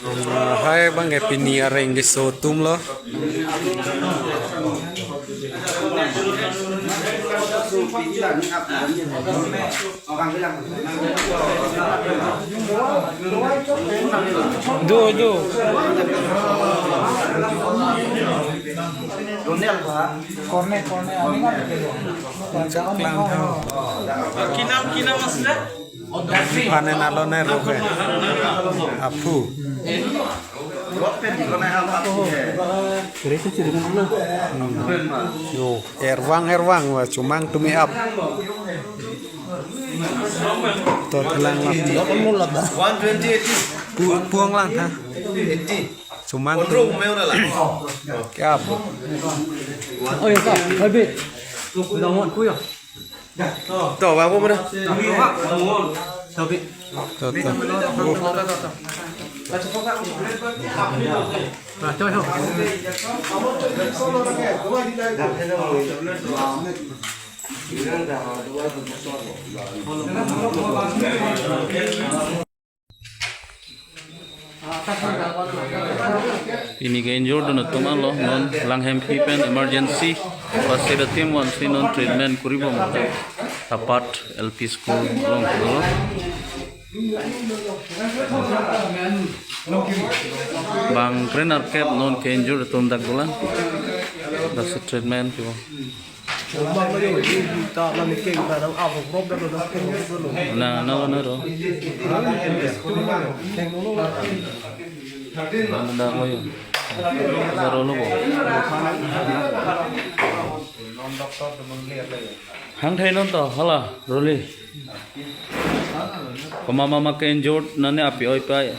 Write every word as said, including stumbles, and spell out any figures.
Lahai abang ke pini areng keso atum lo. Do, do. Korne, korne. Kinam, kinam asle? Panen alone roke. Aphu. Yo, ervang, ervang, wa chomang tumi ap. To thelang ap. One twenty, eighty. Pu-, puang lang ha. Eighty. Chomang tu. Kya ap? Oh, ya, Pak. Habis. Udah muat, kuya. To, babu mana? To, to. Pini ke injured atum alo, non Langhemphi pen emergency first aid team vansi non treatment kori bom. Tapat L P school along lo. Bang krenerkep non ke injured atum dak dolang. Daksi treatment kibo. Na, na, na, ro. Na, na, ro yo. Na, ro lo bo. Hang thai non to, hala, roli. Koma mama ke injured, nane api oi pai.